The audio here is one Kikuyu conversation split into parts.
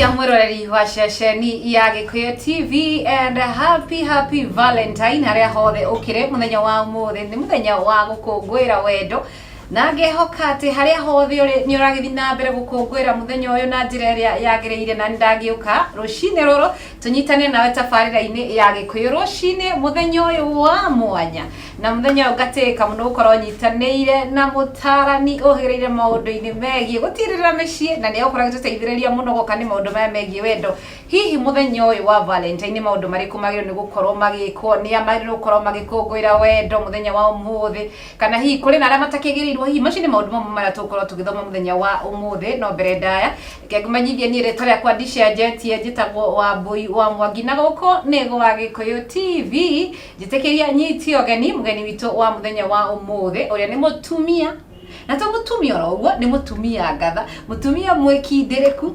Atia mwĩroreri wa ceceni ya Gĩkũyũ TV and happy happy Valentine harĩa hothe ũkĩrĩ. Mũthenya wa ũmũthĩ nĩ mũthenya wa gũkũngũĩra wendo, na ngehoka atĩ harĩa hothe ũrĩ nĩ ũragĩthiĩ na mbere gũkũngũĩra mũthenya ũyũ na njĩra ĩrĩa yagĩrĩire. Na nĩ ndagĩũka rũcinĩ rũrũ tũnyitane nawe tabarĩra-inĩ ya Gĩkũyũ rũcinĩ mũthenya ũyũ wa mwanya, na mũthenya ũyũ ngatĩka mũno gũkorwo nyitanĩire na mũtarani ũhĩgĩrĩire maũndũ-inĩ megiĩ gũtirĩrĩra mĩciĩ, na nĩ egũkorwo agĩtũteithĩrĩria mũno goka nĩ maũndũ maya megiĩ wendo. Hihi mũthenya ũyũ wa Valentine nĩ maũndũ marĩkũ magĩrĩirwo nĩ gũkorwo magĩkwo? Nĩ a magĩrĩirwo gũkorwo magĩkũngũĩra wendo mũthenya wa ũmũthĩ, kana hihi kũrĩ na arĩa matakĩgĩrĩirwo? Hihi macio nĩ maũndũ mamwe marĩa tũgũkorwo tũgĩthoma mũthenya wa ũmũthĩ. No mbere ndaya, reke ngũmenyithie niĩ rĩtwa rĩakwa ndicenjetie, njĩtagwo Wambũi wa Mwangi, na gũkũ nĩ gwa Gĩkũyũ TV. Njĩtĩkĩria nyitie ũgeni mũgeni witũ wa mũthenya wa ũmũthĩ, ũrĩa nĩ mũtumia, na to mũtumia oro ũguo, nĩ mũtumia ngatha, mũtumia mwĩkindĩrĩku,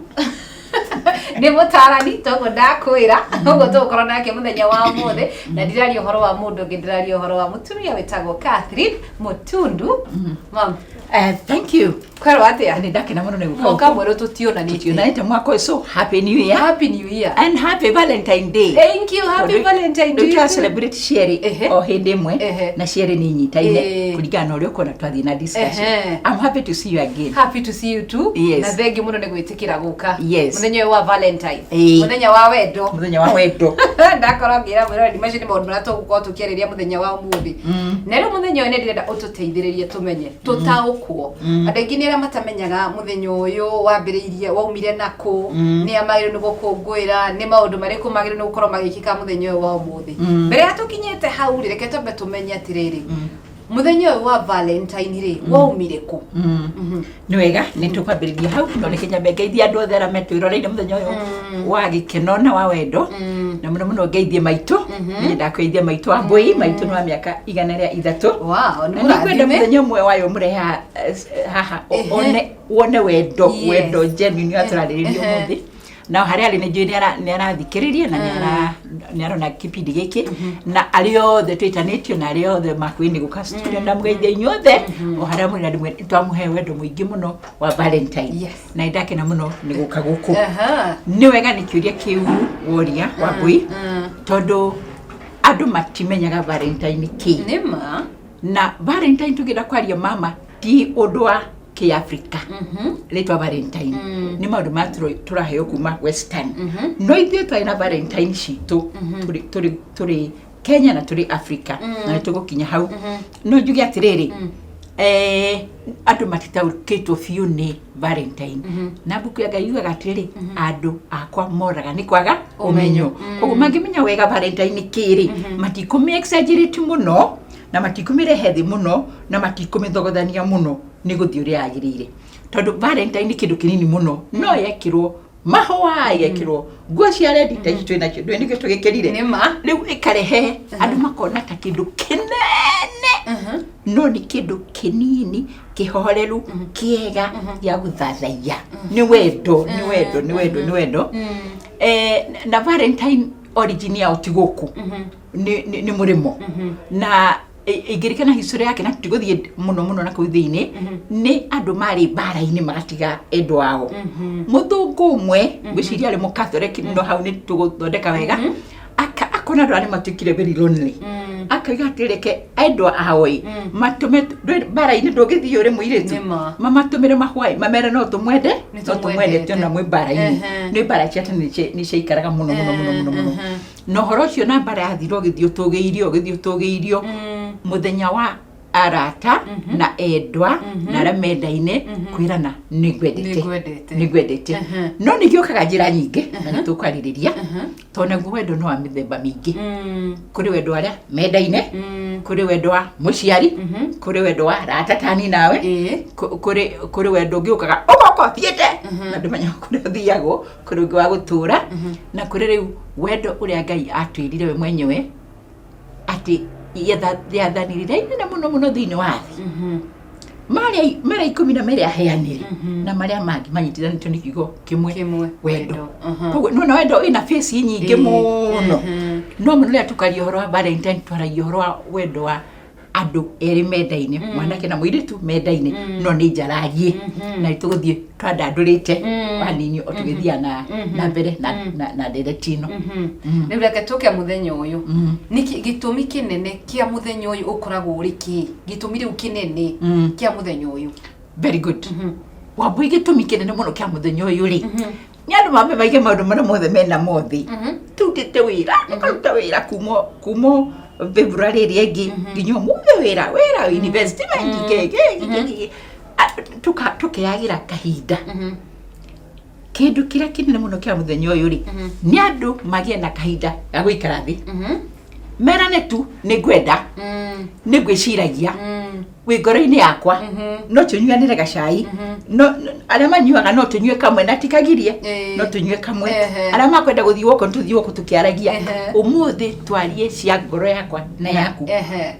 nĩ mũtarani, toguo ndakwĩra ũguo tũgũkorwo nake mũthenya wa ũmũthĩ. Na ndiraria ũhoro wa mũndũ ũngĩ, ndĩraria ũhoro wa mũtumia wĩtagwo Catherine Mũtundu. Mam. Thank you. Kwerwo atĩa? Nĩ ndakena mũno nĩ gũka. Mwaka mwerũ tũtionanĩte. Tũtionanĩte mwaka ũyũ, so happy new year. Happy new year. And happy Valentine Day. Thank you, happy Valentine Rĩu to tũra you too. celebrate cierĩ o hĩndĩ ĩmwe na cierĩ nĩ inyitaine kũringana na ũrĩa ũkuona twathiĩ na discussion. I'm happy to see you again. Happy to see you too. Yes. Na thengiũ mũno nĩ gwĩtĩkĩra gũka mũthenya ũyũ wa Valentine, mũthenya wa wendo. Mũthenya wa wendo. Ndakorwo ngĩra mwĩroreri, macio nĩ maũndũ marĩa tũgũkorwo tũkĩarĩria mũthenya wa ũmũthĩ. Na rĩu mũthenya ũyũ nĩ ndĩrenda ũtũteithĩrĩrie tũmenye, tũtaũkwo. Andũ aingĩ nĩ arĩa matamenyaga mũthenya ũyũ wambĩrĩirie, waumire nakũ, nĩ a magĩrĩirwo nĩ gũkũngũĩra, nĩ maũndũ marĩkũ magĩrĩirwo nĩ gũkorwo magĩkĩka mũthenya ũyũ wa ũmũthĩ. Mbere ya tũkinyĩte hau rĩ, reke twambe tũmenye atĩrĩrĩ, mũthenya ũyũ wa Valentine rĩ, waumire kũ? Nĩ wega, nĩ tũkwambĩrĩria hau, no reke nyambe ngeithie andũ othe arĩa metwĩroreire mũthenya ũyũ wa gĩkeno na wa wendo, na mũno mũno ngeithie maitũ. Nĩ nyendaga kũgeithia maitũ wa Mbũi. Maitũ nĩ wa mĩaka 103. Nĩ Na nĩ ngwenda mũrathime. Mũthenya ũmwe wayo mũrehe haha one wone wendo, wendo genuine ũrĩa tũrarĩrĩria ũmũthĩ. Na harĩa arĩ nĩ njũĩ nĩ arathikĩrĩria na nĩ arona kĩbindi gĩkĩ, na arĩa othe twĩtanĩtio na arĩa othe makuĩ nĩ gũka studio, ndamũgeithia inyuothe o harĩa mũrĩ, na twamũhe wendo mũingĩ mũno wa Valentine. Na nĩ ndakena mũno nĩ gũka gũkũ. Nĩ wega nĩ kĩũria kĩu woria, Wambui, tondũ andũ matimenyaga Valentine kĩ. Nĩ ma. Na Valentine, tũngĩenda kwaria mama, ti ũndũ wa kĩafrika. Rĩtwa Valentine nĩ maũndũ ma tũraheo kuma Western, no ithuĩ twarĩ na Valentine citũ tũrĩ Kenya na tũrĩ Africa, na nĩ tũgũkinya hau. No njuge atĩrĩrĩ, andũ matitaũkĩtwo biũ nĩ Valentine, na mbuku ya Ngai yugaga atĩrĩrĩ, andũ akwa moraga nĩ kwaga ũmenyo. Koguo mangĩmenya wega Valentine nĩ kĩrĩ, matikũmĩ exaggerate mũno na matikũmĩrehe thĩ mũno na matikũmĩthogothania mũno, nĩ gũthiĩ ũrĩa yagĩrĩire, tondũ Valentine nĩ kĩndũ kĩnini mũno, no yekĩrwo mahũa, igekĩrwo nguo cia red ta ici twĩ nacio, ndũĩ nĩkĩo tũgĩkĩrire. Nĩ ma. Rĩu ĩkarehe andũ makona ta kĩndũ kĩnene, no nĩ kĩndũ kĩnini, kĩhoreru, kĩega, gĩa gũthathaiya. Nĩ wendo, nĩ wendo, nĩ wendo, nĩ wendo. Na Valentine origin yao ti gũkũ, nĩ mũrĩmo, na ingĩrikana history yake, na tũtigũthiĩ mũno mũno na kũu thĩinĩ, nĩ andũ marĩ mbara-inĩ magatiga endwa ao. Mũthũngũ ũmwe, ngwĩciria arĩ mũkathoreki, no hau nĩ tũgũthondeka wega, akona andũ arĩa matuĩkire very lonely, akauga atĩ reke endwa ao ĩ matũme mbara-inĩ, ndũngĩthiĩ ũrĩ mũirĩtu. Nĩma. Mamatũmĩre mahũa ĩ, mamere no tũmwende, Nĩ no tũmwendete tũmwendete. ona mwĩ mbara-inĩ. Nĩ mbara cia tene nĩ ciaikaraga mũno mũno mũno mũno mũno. Na ũhoro ũcio na mbara yathira, ũgĩthiĩ ũtũgĩirio, ũgĩthiĩ ũtũgĩirio, mũthenya wa arata na endwa na arĩa mendaine kwĩrana nĩ ngwendete. Nĩngwendete. Nĩ ngwendete. No nĩ gĩũkaga njĩra nyingĩ na nĩ tũkwarĩrĩria, tondũ naguo wendo nĩ wa mĩthemba mĩingĩ. Kũrĩ wendo wa arĩa mendaine, kũrĩ wendo wa mũciari, kũrĩ wendo wa rata tani nawe, kũrĩ wendo ũngĩ ũkaga ũgoka ũthiĩte na ndũmenyaga kũrĩa ũthiagwo, kũrĩ ũngĩ wa gũtũra, na kũrĩ rĩu wendo ũrĩa Ngai atwĩrire we mwenyewe atĩ rĩathani rĩrĩa inene mũno mũno thĩinĩ wa thĩ, marĩa 12 aheanire, na marĩa mangĩ manyitithanĩtio nĩ kiugo kĩmwe. Kĩmwe. Wendo. Koguo nĩwona wendo wĩna face nyingĩ mũno, no mũno rĩrĩa tũkaria ũhoro wa Valentine, twaragia ũhoro wa wendo wa Andũ erĩ mendaine, mwanake na mũirĩtu mendaine, no nĩ njaragie na nĩ tũgũthiĩ twandandũrĩte wanini o tũgĩthiaga na mbere na ndereti ĩno. Rĩu reke tũke mũthenya ũyũ. Nĩkĩ gĩtũmi kĩnene kĩa mũthenya ũyũ ũkoragwo ũrĩ kĩ? Gĩtũmi rĩu kĩnene kĩa mũthenya ũyũ? Very good, Wambui. Gĩtũmi kĩnene mũno kĩa mũthenya ũyũ rĩ, nĩ andũ mambe maige maũndũ marĩa mothe mena mothĩ. Turutĩte wĩra, tũkaruta wĩra kuma February ĩrĩa ĩngĩ nginya ũmũthĩ, wĩra investment kĩ tũkeyagĩra kahinda. Kĩndũ kĩrĩa kĩnene mũno kĩa mũthenya ũyũ rĩ, nĩ andũ magĩe na kahinda ga gũikara thĩ, merane tu, nĩ ngwenda, nĩ ngwĩciragia, wĩ ngoro-inĩ yakwa, no tũnyuanĩre gacai. No arĩa manyuaga no tũnyue kamwe na tikagirie. No tũnyue kamwe. Arĩa makwenda gũthiĩ woko, tũthiĩ woko tũkĩaragia. Ũmũthĩ twarie cia ngoro yakwa na yaku,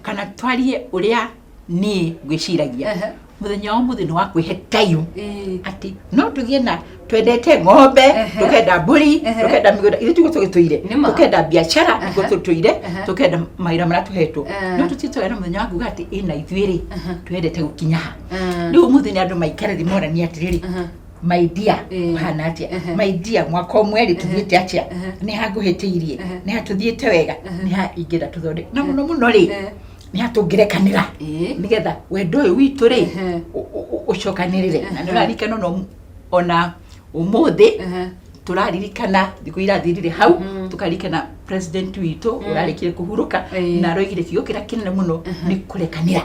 kana twarie ũrĩa niĩ ngwĩciragia. Mũthenya wa ũmũthĩ nĩ wa kwĩhe time atĩ no tũgĩe na twendete ng'ombe, tũkenda mbũri, tũkenda mĩgũnda, ithuĩ tiguo tũgĩtũire. Nĩ ma. Tũkenda biacara, nĩguo tũtũire, tũkenda mawĩra marĩa tũhetwo, no tũtirĩ twagĩa na mũthenya wa kuga atĩ ĩna ithuĩ rĩ, twendete gũkinya ha. Rĩu ũmũthĩ nĩ andũ maikare thĩ moranie atĩrĩrĩ, my dear, ũhana atĩa? My dear, mwaka ũmwe rĩ, tũthiĩte atĩa? Nĩ ha ngũhĩtĩirie? Nĩ ha tũthiĩte wega? Nĩ ha ingĩenda tũthondeke? Na mũno mũno rĩ, nĩ ha tũngĩrekanĩra nĩgetha wendo ũyũ witũ rĩ ũcokanĩrĩre? Na nĩ ũraririkana ona ũmũthĩ tũraririkana thikũ irathirire hau, tũkaririkana president witũ ũrarĩkire kũhurũka, na aroigire kiugo kĩrĩa kĩnene mũno nĩ kũrekanĩra.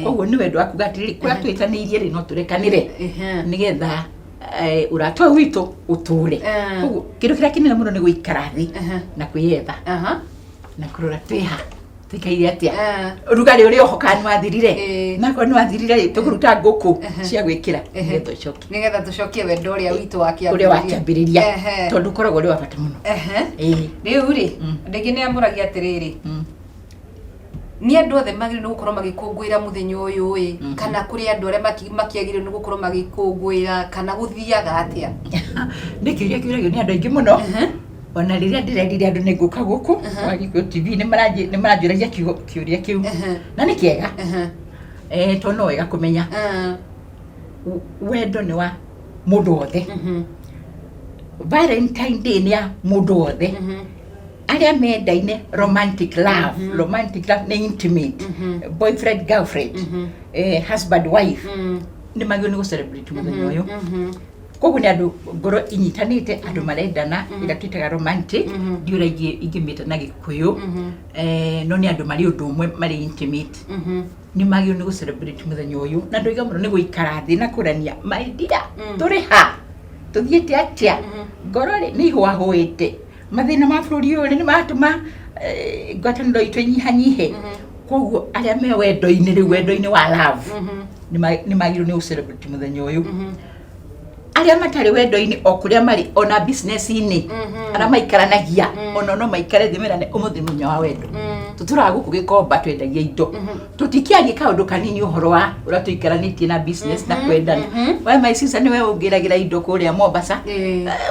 Koguo nĩ wendo wa kuga atĩrĩrĩ, kũrĩa twĩtanĩirie rĩ, no tũrekanĩre nĩgetha ũrata ũyũ witũ ũtũre. Koguo kĩndũ kĩrĩa kĩnene mũno nĩ gũikara thĩ na kwĩyetha na kũrora twĩha, tũikaire atĩa, ũrugarĩ ũrĩ oho kana nĩ wathirire. Nakorwo nĩ wathirire rĩ, tũkũruta ngũkũ cia gwĩkĩra nĩgetha ũcoke nĩgetha tũcokie wendo ũrĩa witũ wa ũrĩa wakĩambĩrĩria, tondũ ũkoragwo ũrĩ wa bata mũno. Rĩu rĩ, andũ aingĩ nĩ amũragia atĩrĩrĩ, nĩ andũ othe magĩrĩirwo nĩ gũkorwo magĩkũngũĩra mũthenya ũyũ ĩ, kana kũrĩ andũ arĩa makĩagĩrĩirwo nĩ gũkorwo magĩkũngũĩra, kana gũthiaga atĩa? Nĩ kĩũria kĩũragio nĩ andũ aingĩ mũno. Ona rĩrĩa ndĩrerire andũ nĩ ngũka gũkũ wa Gĩkũyũ TV, nĩ maranjũragia kĩũria kĩu, na nĩ kĩega, tondũ no wega kũmenya wendo nĩ wa mũndũ wothe. Valentine Day nĩ ya mũndũ wothe arĩa mendaine, romantic love. Romantic love nĩ intimate, boyfriend, girlfriend, husband, wife, nĩ magĩrĩirwo nĩ gũ celebrate mũthenya ũyũ. Koguo nĩ andũ ngoro inyitanĩte, andũ marendana, ĩrĩa twĩtaga romantic, ndiũra ingĩmĩta na Gĩkũyũ, no nĩ andũ marĩ ũndũ ũmwe, marĩ intimate, nĩ magĩrĩirwo nĩ gũ celebrate mũthenya ũyũ. Na ndoiga mũno nĩ gũikara thĩ na kũrania, my dear, tũrĩ ha, tũthiĩte atĩa? Ngoro rĩ, nĩ ihũahũĩte, mathĩna ma bũrũri ũyũ rĩ, nĩ maratũma ngwatanĩro itũ ĩnyihanyihe. Koguo arĩa me wendo-inĩ rĩu, wendo-inĩ wa love, nĩ magĩrĩirwo nĩ gũ celebrate mũthenya ũyũ. Arĩa matarĩ wendo-inĩ, o kũrĩa marĩ, ona business-inĩ, arĩa maikaranagia, ona no maikare thĩ merane, ũmũthĩ mũthenya wa wendo, tũtũraga gũkũ Gĩkomba, twendagia indo, tũtikĩarie kaũndũ kanini ũhoro wa ũrĩa tũikaranĩtie na business na kwendana. We my sister, nĩwe ũngĩragĩra indo kũrĩa Mombasa.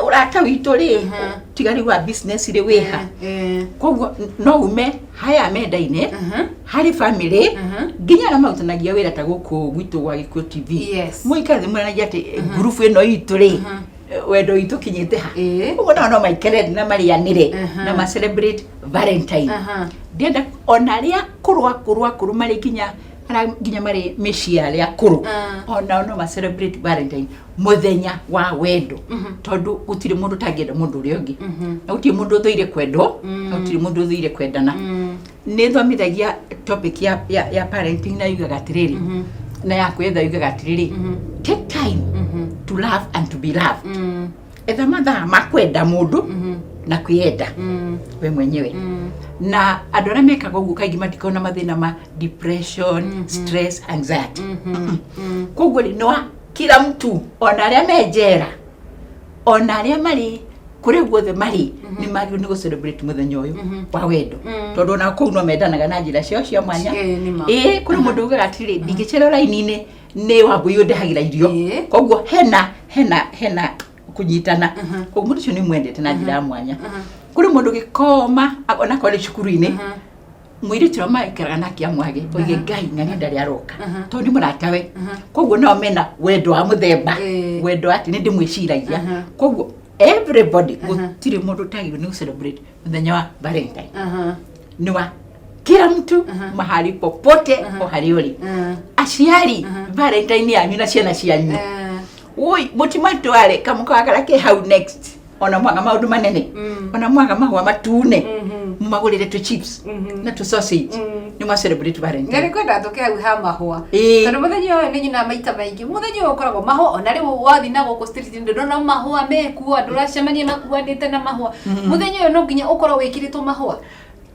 Ũrata witũ rĩ, tiga rĩu wa business rĩ, wĩha? Koguo no ume haya mendaine, harĩ family, nginya arĩa marutanagia wĩra ta gũkũ gwitũ gwa Gĩkũyũ TV, mũikare thĩ mweranagia atĩ ngurubu ĩno itũ rĩ, wendo witũ kinyĩte ha. Ũguo nao no maikare thĩ na marĩanĩre na ma celebrate Valentine. Ndĩrenda ona arĩa akũrũ akũrũ akũrũ, marĩ nginya arĩa nginya marĩ mĩciĩ ya arĩa akũrũ, onao no ma celebrate Valentine, mũthenya wa wendo, tondũ gũtirĩ mũndũ ũtangĩenda mũndũ ũrĩa ũngĩ, na gũtirĩ mũndũ ũthũire kwendwo, na gũtirĩ mũndũ ũthũire kwendana. Nĩ thomithagia topic ya parenting, na yugaga atĩrĩrĩ, na ya kwetha yugaga atĩrĩrĩ, take time to love and to be loved. Etha mathaa ma kwenda mũndũ na kwĩyenda we mwenyewe. Na andũ arĩa mekaga ũguo kaingĩ matikoragwo na mathĩna ma depression, stress, anxiety. Koguo rĩ, nĩ wa kila mtu, ona arĩa me njera, ona arĩa marĩ kũrĩa guothe marĩ, nĩ magĩrĩirwo nĩ gũ celebrate mũthenya ũyũ wa wendo, tondũ ona kũu no mendanaga na njĩra ciao cia mwanya. Nĩ ma. Ĩĩ, kũrĩ mũndũ ugaga atĩrĩrĩ, ndingĩcererwo raini-inĩ nĩ Wambũi ũndehagĩra irio. Koguo hena kũnyitana, koguo mũndũ ũcio nĩ mwendete na njĩra ya mwanya. Kũrĩ mũndũ gĩkoma onakorwo nĩ cukuru-inĩ. Mũirĩtu ũrĩa maikaraga nake amwage oige Ngai ng'ania ndarĩ aroka, tondũ nĩ mũratawe. Koguo nao mena wendo wa mũthemba, wendo atĩ nĩ ndĩmwĩciragia. Koguo everybody, gũtirĩ mũndũ ũtagĩrĩirwo nĩ gũ-celebrate mũthenya wa Valentine. Nĩ wa kila mtu mahali popote o harĩa ũrĩ. Aciari, Valentine yanyu na ciana cianyu, woi, mũtimatware kamũkawa karĩa ke hau next, ona mwaga maũndũ manene, ona mwaga mahũa matune, mumagũrĩre tũ chips na tũ sausage, nĩ mwa celebrate Valentine. Nĩ kwenda tũke hau ha mahũa, tondũ mũthenya ũyũ nĩ nyina maita maingĩ mũthenya ũyũ ũkoragwo mahũa. Ona rĩu wathiĩ na gũkũ street ndũrona mahũa mekuo, andũ ũracemania makuanĩte na mahũa. Mũthenya ũyũ no nginya ũkorwo wĩkĩrĩtwo mahũa?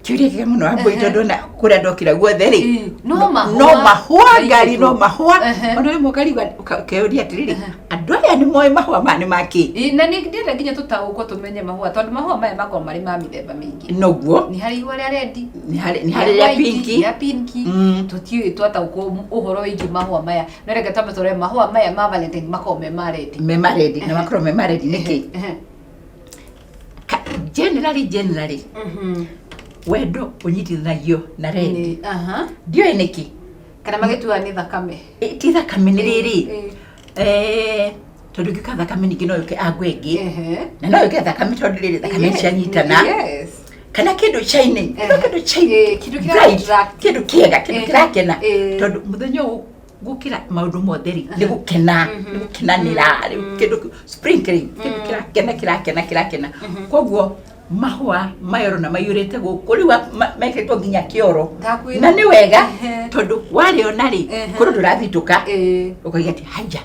Kĩũria kĩega mũno, Wambũi, tondũ ona kũrĩa ndokĩra guothe rĩ, No mahũa. No mahũa, ngari no mahũa. Ona rĩmwe ũkarigwo, ũkeyũria atĩrĩrĩ, andũ aya nĩ moĩ mahũa maya nĩ makĩ? Ĩ, na nĩ ndĩrenda nginya tũtaũkwo tũmenye mahũa, tondũ mahũa maya makoragwo marĩ ma mĩthemba mĩingĩ. Noguo. Nĩ harĩ ihũa rĩa red, nĩ harĩ rĩa white, pinki, rĩa pinki. Tũtiũĩ twataũkwo ũhoro wĩgiĩ mahũa maya, no reke twambe tũrore mahũa maya ma Valentine makoragwo me ma red. Me ma red, na makorwo me ma red nĩkĩ? Generally wendo ũnyitithanagio na red. Ndiũĩ nĩkĩ. Kana magĩtuaga nĩ thakame? Ti thakame, nĩ rĩrĩ, tondũ ngĩka thakame ningĩ no yũke angwe ĩngĩ, na no yũke thakame tondũ rĩrĩ thakame cianyitana, kana kĩndũ shining, no kĩndũ shining, Kĩndũ bright, kĩra-attract. Kĩndũ kĩega, kĩndũ kĩrakena, tondũ mũthenya ũyũ gũkĩra maũndũ mothe rĩ, nĩ gũkena, nĩ gũkenanĩra. Rĩu kĩndũ sprinkling, kĩndũ kĩrakena, kĩrakena, kĩrakena. Koguo mahũa maya ũrona maiyũrĩte gũkũ rĩu mekĩrĩtwo nginya kĩoro. Ndakwĩra. Na nĩ wega, tondũ warĩona rĩ, kũrĩ ũndũ ũrathitũka, ũkoiga atĩ haya.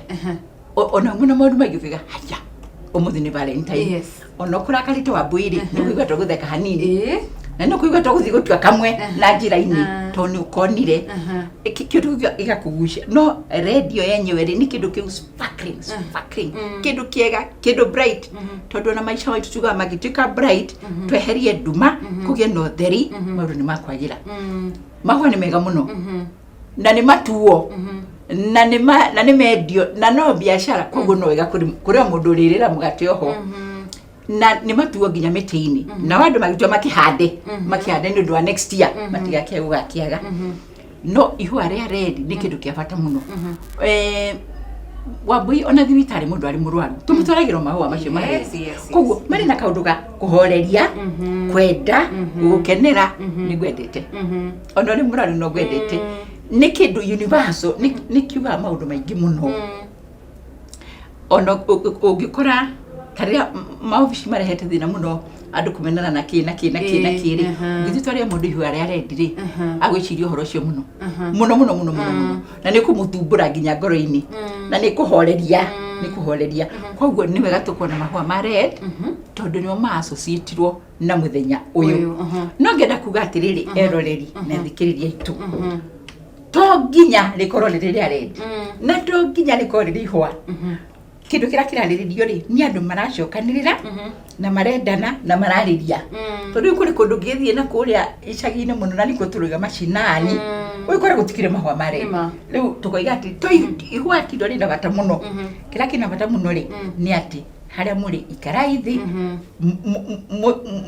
Ona mwĩna maũndũ maingĩ, ũkoiga haya, ũmũthĩ nĩ Valentine. Ona ũkũrakarĩte, Wambũi rĩ, nĩ ũkũigua tũgũtheka hanini, na nĩ ũkũigua tũgũthiĩ gũtua kamwe na njĩra-inĩ, tondũ nĩ ũkonire. Kĩndũ kĩu gĩgakũgucia. No radio yenyewe rĩ, nĩ kĩndũ kĩu sparkling, sparkling, kĩndũ kĩega, kĩndũ bright, tondũ ona maica maitũ tugaga mangĩtuĩka bright, tweherie nduma, kũgĩe na ũtheri, maũndũ nĩ makwagĩra. Mahũa nĩ mega mũno, na nĩ matuo, na nĩ mendio, na no biacara. Koguo no wega kũrĩ o mũndũ ũrĩrĩra mũgate oho, na nĩ matuo nginya mĩtĩ-inĩ, nao andũ magĩtua makĩhande, makĩhande nĩ ũndũ wa next year matigakĩage gũgakĩaga. No ihũa rĩa red nĩ kĩndũ kĩa bata mũno. Wambũi, ona thibitarĩ mũndũ arĩ mũrwaru tũmũtwaragĩrwo mahũa macio ma red. Koguo marĩ na kaũndũ ga kũhoreria, kwenda, gũkenera. Nĩ ngwendete ona ũrĩ mũrwaru, no ngwendete. Nĩ kĩndũ universal, nĩ kiugaga maũndũ maingĩ mũno. Ona ũngĩkora ta rĩrĩa maobici marehete thĩna mũno, andũ kũmenana na kĩ na kĩ na kĩ na kĩ rĩ, ũngĩthiĩ twarĩre mũndũ ihũa rĩa red rĩ, agwĩciria ũhoro ũcio mũno mũno mũno mũno mũno mũno, na nĩ kũmũthumbũra nginya ngoro-inĩ, na nĩ kũhoreria, nĩ kũhoreria. Koguo nĩ wega tũkorwo na mahũa ma red, tondũ nĩmo ma associatirwo na mũthenya ũyũ. Ũyũ, mhm. No ngenda kuga atĩrĩrĩ, eroreri na thikĩrĩria aitũ, to nginya rĩkorwo rĩrĩ rĩa red, na to nginya rĩkorwo rĩrĩ ihũa. Kĩndũ kĩrĩa kĩrarĩrĩrio rĩ, nĩ andũ maracokanĩrĩra na marendana na mararĩria, tondũ rĩu kũrĩ kũndũ ngĩthiĩ na kũrĩa icagi-inĩ mũno, na nĩkuo tũrauga macinani, ũgĩkora gũtikĩrĩ mahũa ma red. Nĩma. Rĩu tũkoiga atĩ to ihũa ti rĩna bata mũno. Kĩrĩa kĩna bata mũno rĩ, nĩ atĩ harĩa mũrĩ ikarai thĩ,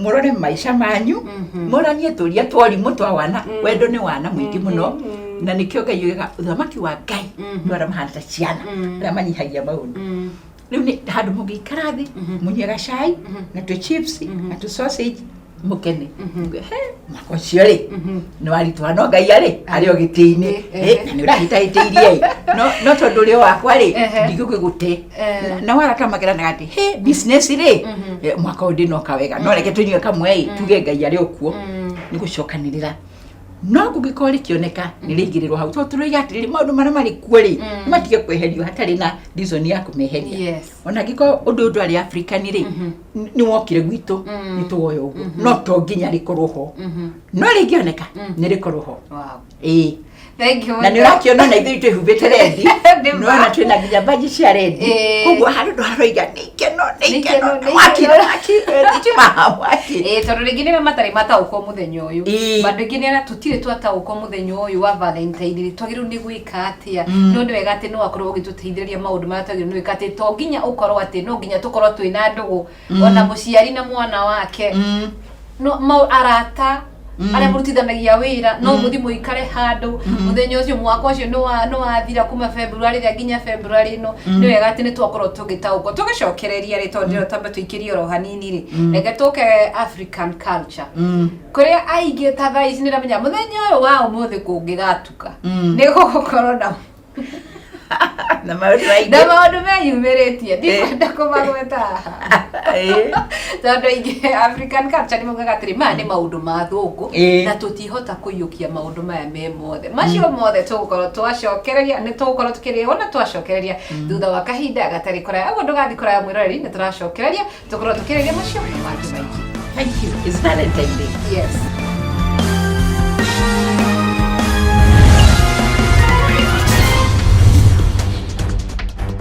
mũrore maica manyu, mũranie tũria twarimũ twa wana. Wendo nĩ wana mũingĩ mũno, na nĩkĩo Ngai oigaga ũthamaki wa Ngai nĩ arĩa mahana ta ciana, arĩa manyihagia maũndũ. Rĩu nĩ handũ mũngĩikara thĩ, mũnyue gacai na tũ chips na tũ sausage, mũkene. Muge, "He, mwaka ũcio rĩ nĩ waritũha, no Ngai arĩ o gĩtĩ-inĩ. Na nĩ ũrahĩtahĩtĩirie ĩ, no tondũ ũrĩ o wakwa rĩ, ndigũgĩgũte." Na warata mageranaga atĩ he business rĩ, mwaka ũyũ ndĩnoka wega, no reke tũnyue kamwe ĩ, tuge Ngai arĩ o kuo. Nĩ gũcokanĩrĩra, no kũngĩkorwo rĩkĩoneka nĩ rĩigĩrĩrwo hau, tondũ tũroiga atĩrĩrĩ, maũndũ marĩa marĩ kuo rĩ, nĩ matige kweherio hatarĩ na reason ya kũmeheria. Ona angĩkorwo ũndũ ũyũ ndwarĩ African rĩ, nĩ wokire gwitũ, nĩ tũwoya ũguo, no to nginya rĩkorwo ho, no rĩngĩoneka nĩ rĩkorwo ho. Ĩĩ. Thank you Na nĩ mũno. ũrakĩona na ithuĩ twĩhumbĩte red. Nĩ ma. Nĩwona twĩna nginya mbanji cia red. Koguo handũ ndwaroiga nĩ ikeno, nĩ Nĩ ikeno, ikeno, nĩ mwaki, ikeno. mwaki, thitima, mwaki. Ĩĩ, tondũ rĩngĩ nĩwe matarĩ mataũkwo mũthenya ũyũ. Andũ aingĩ nĩ arĩa tũtirĩ twataũkwo mũthenya ũyũ wa Valentine rĩ, twagĩrĩirwo nĩ gwĩka atĩa? No nĩ wega atĩ no akorwo ũgĩtũteithĩrĩria maũndũ marĩa twagĩrĩirwo nĩ gwĩka, atĩ to nginya ũkorwo atĩ no nginya tũkorwo twĩna ndũgũ, ona mũciari na mwana wake, no arata. Arĩa mũrutithanagia wĩra no mũthi mũikare handũ mũthenya ũcio, mwaka ũcio nĩ wathira kuma February ĩrĩa nginya February ĩno. Nĩ wega atĩ nĩ twakorwo tũgĩtaũkwo tũgĩcokereria rĩ, tondũ ndĩrona twambe tũikĩrie oro hanini rĩ, reke tũke African culture, kũrĩa aingĩ ta thaa ici nĩramenya mũthenya ũyũ wa ũmũthĩ kũngĩgatuka nĩ gũgũkorwo na na maũndũ maingĩ na maũndũ meyumĩrĩtie, ndikwenda kũmagweta haha, tondũ aingĩ African culture nĩ maugaga atĩrĩ, maya nĩ maũndũ ma thũngũ na tũtihota kũiyũkia maũndũ maya me mothe. Macio mothe tũgũkorwo twacokereria, nĩ tũgũkorwo tũkĩrĩo na twacokereria thutha wa kahinda gatarĩ kũraya. Ũguo ndũgathiĩ kũraya, mwĩroreri, nĩ tũracokereria, tũkorwo tũkĩrĩria macio na mangĩ maingĩ. Thank you. It's Valentine Day. Yes.